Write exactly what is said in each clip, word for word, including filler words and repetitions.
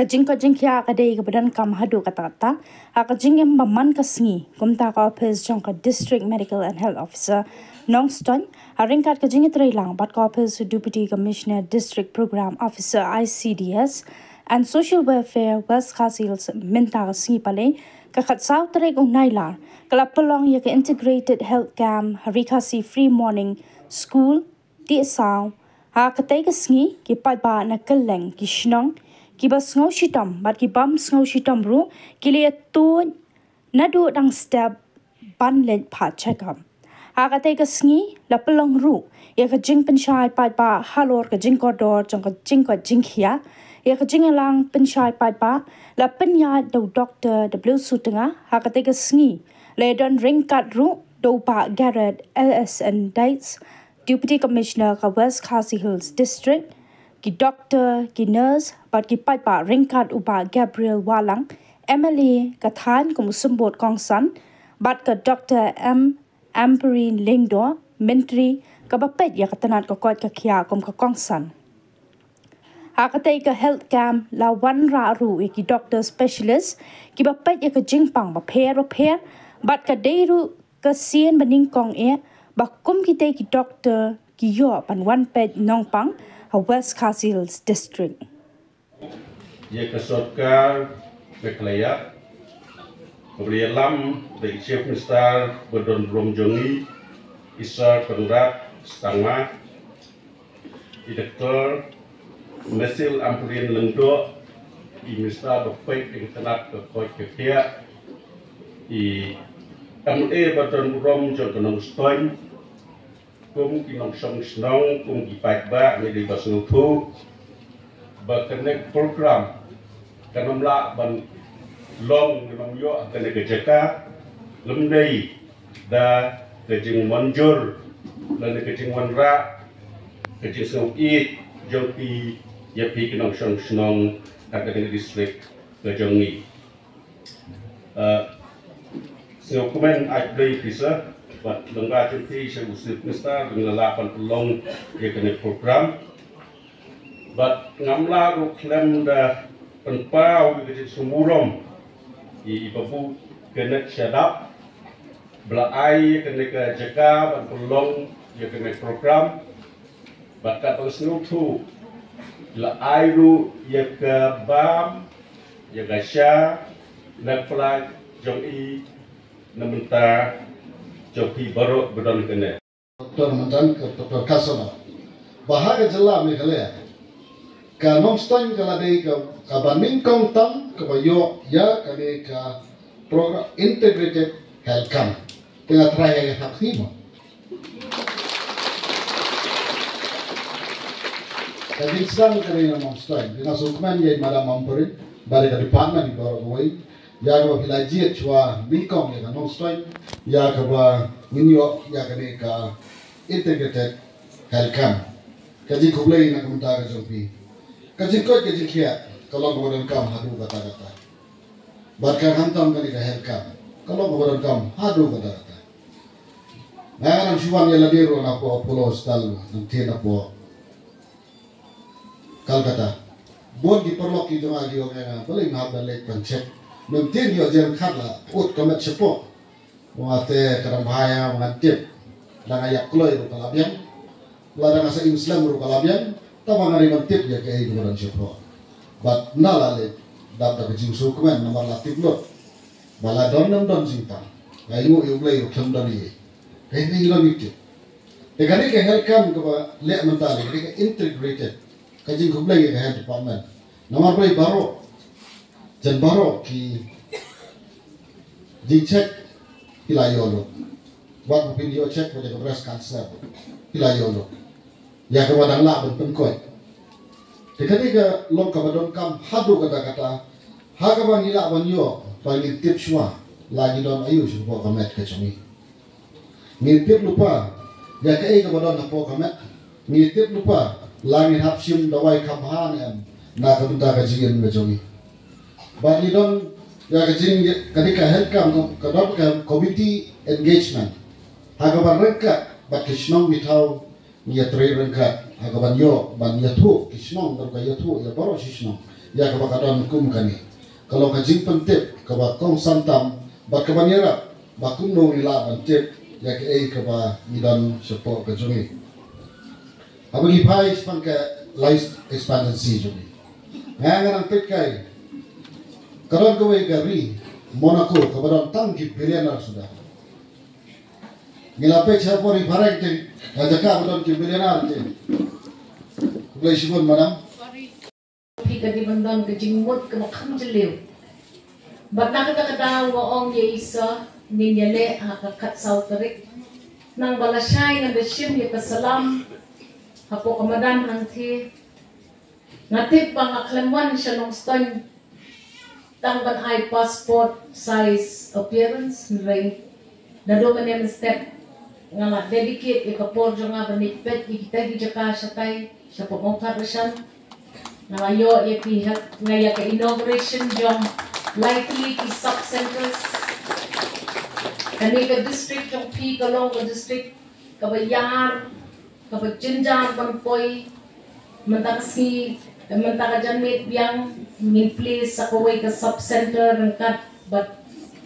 Ka jingkoit jingkhiah ka dei kaba donkam haduh katta katta ha ka jingim ba man ka sngi, kumta ka ophis jong ka District Medical and Health Officer Nongstoiñ, ha ryngkat ka jingïatreilang bad ka ophis Deputy Commissioner District Program Officer, I C D S and Social Welfare, West Khasi Hills, mynta ka sngi Palei, ka khatsaw tarik u Nailar, ka la pynlong ïa ka Integrated Health Camp ha Ri Khasi Free Morning School, Tiehsaw. Ha katei ka sngi, ki paidbah na kylleng ki shnong, kiba sngew shitom bad ki bym sngew shitom ruh, ki la ïatuid naduh dang step ban leit phah check-up. Ha katei ka sngi, la pynlong ruh ïa ka jingpynshai paidbah halor ka jingkordor jong ka jingkoit jingkhiah. Ïa ka jingïalang pynshai paidbah la pynïaid da u Doktor W Sutnga. Ha katei ka sngi, la ïadon ryngkat ruh da u Bah Garrett L S N Dietz, Deputy Commissioner ka West Khasi Hills District, ki doktor, ki nurse bad ki paidbah ryngkat u Bah Gabriel Wahlang, M L A ka thaiñ kum u symbud kongsan, bad ka Doktor M Ampareen Lyngdoh, Myntri kaba peit ïa ka tnat ka koit ka khiah kum ka kongsan. Ha katei ka health camp la wanrah ruh ïa ki doctor specialist kiba peit ïa ka jingpang bapher bapher bad ka dei ruh ka sien ba nyngkong eh ba kum kitei ki doctor ki ïoh ban wan peit nongpang ha West Khasi Hills District. Ïa ka sorkar Meghalaya, kaba la ïalam da i Chief Minister ba don burom jong ngi, i Sir Conrad Sangma, i Doktor Myntri Ampareen Lyngdoh, i Minister ba peit ïa ka tnat ka koit ka khiah, i M L A ba don burom jong ka Nongstoiñ, kum ki nongshong shnong, kum ki paidbah, ngi dei ba sngewthuh ba kane ka program kan ym lah ban long, kan ym ïoh ha kane ka jaka lymne da ka jingmynjur lane ka jingwanrah, ka jingsngewieit jong phi ïa phi ki nongshong shnong ha kane ka district ka jong ngi. Uh, sngewkmen, ai Blei phi sa, bad lyngba jong phi sha u Chief Minister ba ngi la lah ban pynlong ïa kane ka program. Bad ngam lah ruh khlem da pynpaw ïa ka jingsngewburom ïa i Babu Kenneth Shadap ba la ai ïa kane ka jaka ban pynlong ïa kane ka program. Bad katba nga sngewthuh, la ai ruh ïa ka bam, ïa ka sha na ka pla jong i na bynta jong phi baroh ba don kane. Doktor Mantan, ka Doktor Kasaba. Ba ha ka jylla Meghalaya, ka Nongstoiñ ka la dei ka, kaba nyngkong tam kaba ïoh ïa kane ka program Integrated Health Camp. Te nga trai ïa ka khap hi mo. Ka jingsdang ka dei na Nongstoiñ, te nga sngewkmen ïa i Madam Ampareen bad ïa ka department baroh kawei ïa kaba phi la jied shuwa nyngkong ïa ka Nongstoiñ, ïa kaba ngin ïoh ïa kane ka Integrated Health Camp. Ka jingkhublei na ka bynta ka jong phi. Ka jingkoit ka jingkhiah ka long kaba donkam haduh katta katta. Bad ka khamtam kane ka health camp ka long kaba donkam haduh katta katta. Nga nang shu wan ïa lade ruh na poh Apollo Hospital, nangtei na poh Calcutta. Bun ki paralok ki jong nga ki ong ïa nga, balei ngam hap ban leit ban check? Mynta ïoh jingkhat la ud ka met shapoh. Ong ate ka dang bha ïa nga, ngan tip. Lada nga ïap kloi ruh ka la biang, lada nga sa im slem ruh ka la biang. Tangba nga dei ban tip ïa kaei kaba don shapoh. Bad nga la leit dap da ka jingsngewkmen namar la tip lut ba la don ne ym don jingpang. Nga ainguh ïa U Blei ba khlem don ei ei. Kaei kaba ngi long ngi tip. Te kane ka health camp kaba leh mynta, kane ka integrated, ka jingkhublei ïa ka health department. Namar balei? Baroh, jan baroh ki jingcheck ki la ïoh lut. Wat ba phin ïoh check ba dei ka breast cancer, ki la ïoh lut. Ïa kaba dang lah ban pynkoit. Te kane ka long kaba donkam haduh katta katta. Ha kaba ngi lah ban ïoh ba ngin tip shuwa la ngi don aïu shuwa ka met ka jong ngi. Ngi tip lypa ïa kaei kaba don hapoh ka met. Ngi tip lypa la ngin hap shim dawai kham bha ne em na ka bynta ka jingim ka jong ngi. Bad ngi don ïa ka jing, ka dei ka health camp, ka don ka community engagement. Ha kaba ryngkat bad ki shnong ki thaw ngi ïatrei ryngkat ha kaban ïoh ban ïathuh, ki shnong ka ruh ka ïathuh ïa baroh shi shnong. ïa kaba ka don kum kane. Ka long ka jingpyntip kaba kongsan tam bad kaba ngi ïarap ba kumno ngi lah ban tip ïa kaei kaba ngi don shapoh ka jong ngi. Haba ngi phai shaphang ka life expectancy jong ngi, nga nga nang peit kai, ka don kawei ka ri Monaco kaba don tang ki billionaire suda. Ngi la peit shapoh ri phareng te, ka jaka ba don ki billionaire te. Khublei shibun, madam. Phi ka dei ban don ka jingmut kaba kham jylliew. Bad na kata ka daw nga ong ïa i Sa, ngin ïaleh ha ka khatsaw tarik. Nang ba lashai ngan da shim ïa ka salam hapoh ka madan hangthie. Nga tip ba nga khlem wan sha Nongstoiñ tang ban ai passport size appearance, hynrei naduh mynne mynstep nga la dedicate ïa ka por jong nga ban ïa peit ïa kita ki jaka shatai, shapoh Mawthadraishan. Nga la ïoh ïa ki, ha nga ïa ka inauguration jong lai tylli ki sub centers. Kane ka district jong phi ka long ka district kaba ïar, kaba jynjar ban poi. Mynta ka sngi, mynta ka janmiet biang, ngin plie sa kawei ka sub center ryngkat bad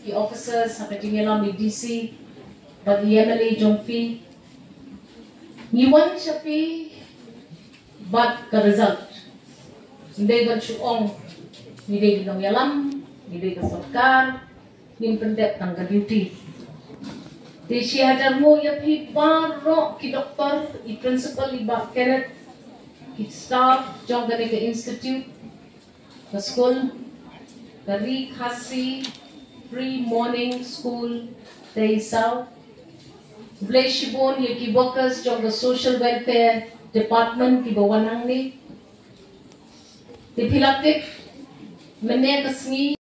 ki officers ha ka jingïalam i D C bad i M L A jong phi. Ngi wan sha phi bad ka result. Ngi dei ban shu ong, ngi dei ki nongïalam, ngi dei ka sorkar, ngin pyndep tang ka duty. Te shi hajar nguh ïa phi baroh ki doktor, i principal i Bah Kenneth, ki staff jong kane ka institute, ka skul, ka Ri Khasi Pre Morning School, Teisaw. Khublei shibun ïa ki workers jong ka Social Welfare Department kiba wan hangne. Te phi la tip, mynne ka sngi